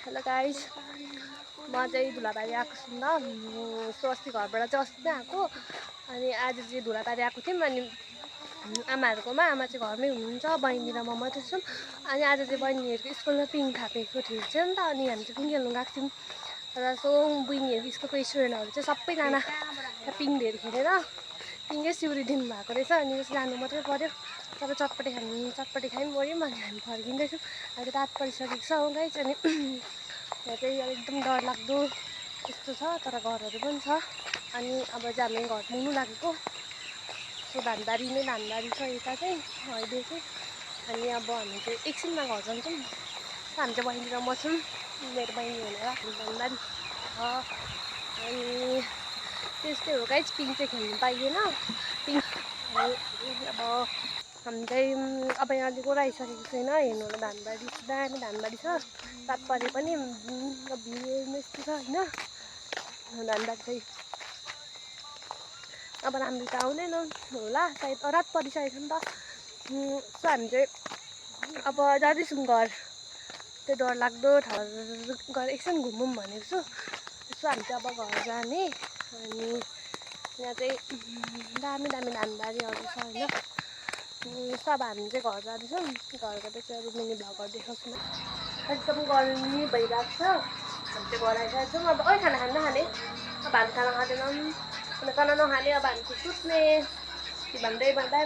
Hello guys, म चाहिँ धुलाबारी आएको छु नि त। अस्ति घरबाट चाहिँ अस्ति नै आएको। अनि आज चाहिँ धुलाबारी आएको थियौँ। अनि आमाहरूकोमा आमा चाहिँ घरमै हुनुहुन्छ, बहिनी र म मात्रै छौँ। अनि आज चाहिँ बहिनीहरूको स्कुलमा पिङ थापेको थियो नि त। अनि हामी चाहिँ पिङ खेल्नु गएको थियौँ। र सो बहिनीहरूको स्कुलको स्टुडेन्टहरू चाहिँ सबैजना त्यहाँ पिङ धेर खेलेर पिङै सिउरी दिनुभएको रहेछ। अनि जानु मात्रै पऱ्यो। तर चटपटी खायौँ गऱ्यौँ। अनि हामी फर्किँदैछौँ। अहिले रात परिसकेको छ हो गाइस। अनि यहाँ चाहिँ एकदम डरलाग्दो यस्तो छ, तर घरहरू पनि छ। अनि अब चाहिँ हामी घर पुग्नु लागेको। सो धानबारी छ यता चाहिँ अहिले चाहिँ। अनि अब हामी चाहिँ एकछिनमा घर जान्छौँ। हामी चाहिँ बहिनी र म छौँ, मेरो बहिनी भनेर धानबारी छ। अनि त्यस्तै हो गाइस, पिङ चाहिँ खेल्नु पाइएन पिङ। अब हामी चाहिँ अब यहाँ अलिक आइसकेको छैन। हेर्नु होला, धानबारी दामी धानबारी छ। रात परे पनि भिड यस्तो छ होइन। धानबारी चाहिँ अब राम्रो त आउँदैन होला सायद, रात परिसकेको छ नि त। सो हामी चाहिँ अब जाँदैछौँ घर। त्यो डरलाग्दो ठाउँ गएर एकछिन घुमौँ भनेको छु। यसो हामी चाहिँ अब घर जाने। अनि यहाँ चाहिँ दामी धानबारीहरू छ होइन। यस्तो अब हामी चाहिँ घर जाँदैछौँ। घर गएर चाहिँ अरू मिनी भ्लगहरू देखाउँछु म। एकदम गर्मी भइरहेको छ। हामी चाहिँ घर आइसकेको छौँ। अब खाना खाने अब हामी खाना खाँदैनौँ। खाना नखाने अब हामी चाहिँ सुत्ने भन्दै बाई बाई।